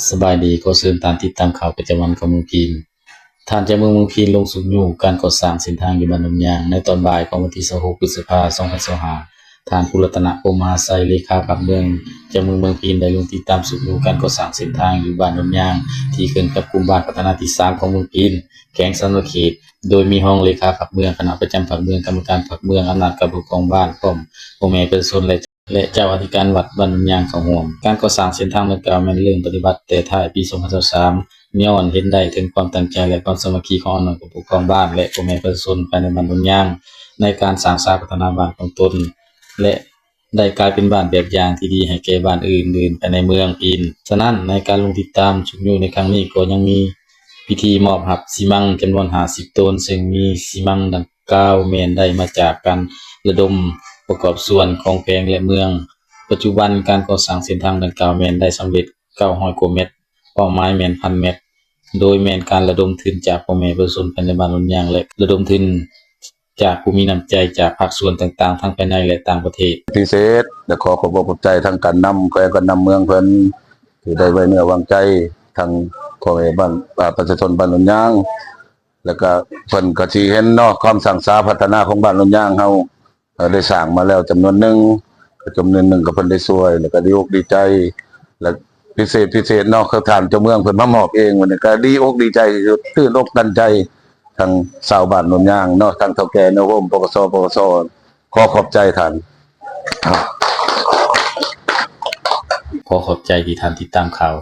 ສະບາຍດີ, ຂໍເຊີນທ່ານຕິດຕາມຂ່າວປະຈຳວັນຂອງເມືອງພີນ. ທ່ານເຈົ້າເມືອງເມືອງພີນລົງຊຸກຍູ້ການກໍ່ສ້າງເສັ້ນທາງຢູ່ບ້ານໂນນຍາງ. ໃນຕອນບ່າຍຂອງວັນທີຊາວຫົກ ພຶດສະພາ ສອງພັນຊາວຫ້າ ທ່ານ ພູລັດຕະນະ ພົມມະຫາໄຊ ເລຂາພັກເມືອງ, ເຈົ້າເມືອງເມືອງພີນ ໄດ້ລົງຕິດຕາມຊຸກຍູ້ການກໍ່ສ້າງເສັ້ນທາງຢູ່ບ້ານໂນນຍາງ ທີ່ຂຶ້ນກັບກຸ່ມບ້ານພັດທະນາທີສາມຂອງເມືອງພີນ, ແຂວງສະຫວັນນະເຂດ, ໂດຍມີຮອງເລຂາພັກເມືອງ, ຄະນະປະຈຳພັກເມືອງ, ກຳມະການພັກເມືອງ, ອຳນາດການປົກຄອງບ້ານ, ພ້ອມພໍ່ແມ່ປະຊາຊົນ ແລະ ແລະ ເຈົ້າອະທິການວັດບ້ານໂນນຍາງເຂົ້າຮ່ວມ. ການກໍ່ສ້າງເສັ້ນທາງດັ່ງກ່າວແມ່ນເລີ່ມປະຕິບັດແຕ່ທ້າຍປີສອງພັນຊາວສາມ ຍ້ອນເຫັນໄດ້ເຖິງຄວາມຕັ້ງໃຈ ແລະ ຄວາມສາມັກຄີຂອງອຳນາດການປົກຄອງບ້ານ ແລະ ພໍ່ແມ່ປະຊາຊົນພາຍໃນບ້ານໂນນຍາງ ໃນການສ້າງສາພັດທະນາບ້ານຂອງຕົນ ແລະ ໄດ້ກາຍເປັນບ້ານແບບຢ່າງທີ່ດີໃຫ້ແກ່ບ້ານອື່ນໆພາຍໃນເມືອງພີນ. ສະນັ້ນ, ໃນການລົງຕິດຕາມຊຸກຍູ້ໃນຄັ້ງນີ້ ກໍຍັງມີພິທີມອບຮັບຊີມັງຈຳນວນຫ້າສິບໂຕນ, ເຊິ່ງມີຊີມັງດັ່ງ ກ່າວແມ່ນໄດ້ມາຈາກການລະດົມປະກອບສ່ວນຂອງແຂວງ ແລະ ເມືອງ. ປັດຈຸບັນການກໍ່ສ້າງເສັ້ນທາງດັ່ງກ່າວແມ່ນໄດ້ສຳເລັດເກົ້າຮ້ອຍກວ່າແມັດ, ເປົ້າໝາຍແມ່ນພັນແມັດ, ໂດຍແມ່ນການລະດົມທຶນຈາກພໍ່ແມ່ປະຊາຊົນພາຍໃນບ້ານໂນນຍາງ ແລະ ລະດົມທຶນຈາກຜູ້ມີນ້ຳໃຈຈາກພາກສ່ວນຕ່າງໆ ທັງພາຍໃນ ແລະ ຕ່າງປະເທດ. ພິເສດ ແລະ ຂໍຂອບອົກຂອບໃຈທາງການນຳແຂວງ ການນຳເມືອງເພິ່ນ ທີ່ໄດ້ໄວ້ເນື້ອວາງໃຈທາງພໍ່ແມ່ບ້ານ ອາ ປະຊາຊົນບ້ານໂນນຍາງ ແລ້ວກະເພິ່ນກະຊິເຫັນເນາະ ຄວາມສ້າງສາພັດທະນາຂອງບ້ານໂນນຍາງເຮົາ ເອີ ໄດ້ສ້າງມາແລ້ວຈຳນວນໜຶ່ງ ຈຳນວນໜຶ່ງກະເພິ່ນໄດ້ຊ່ວຍ ແລ້ວກະດີອົກດີໃຈ ແລະ ພິເສດ ພິເສດເນາະ ຄືທ່ານເຈົ້າເມືອງເພິ່ນມາມອບເອງ ວັນນີ້ກະດີອົກດີໃຈ ຕື່ນອົກຕັນໃຈ ທັງຊາວບ້ານໂນນຍາງເນາະ ທັງເຖົ້າແກ່ແນວໂຮມ ປກສ ປກສ ຂໍຂອບໃຈທ່ານ. ຂໍຂອບໃຈທີ່ທ່ານຕິດຕາມຂ່າວ.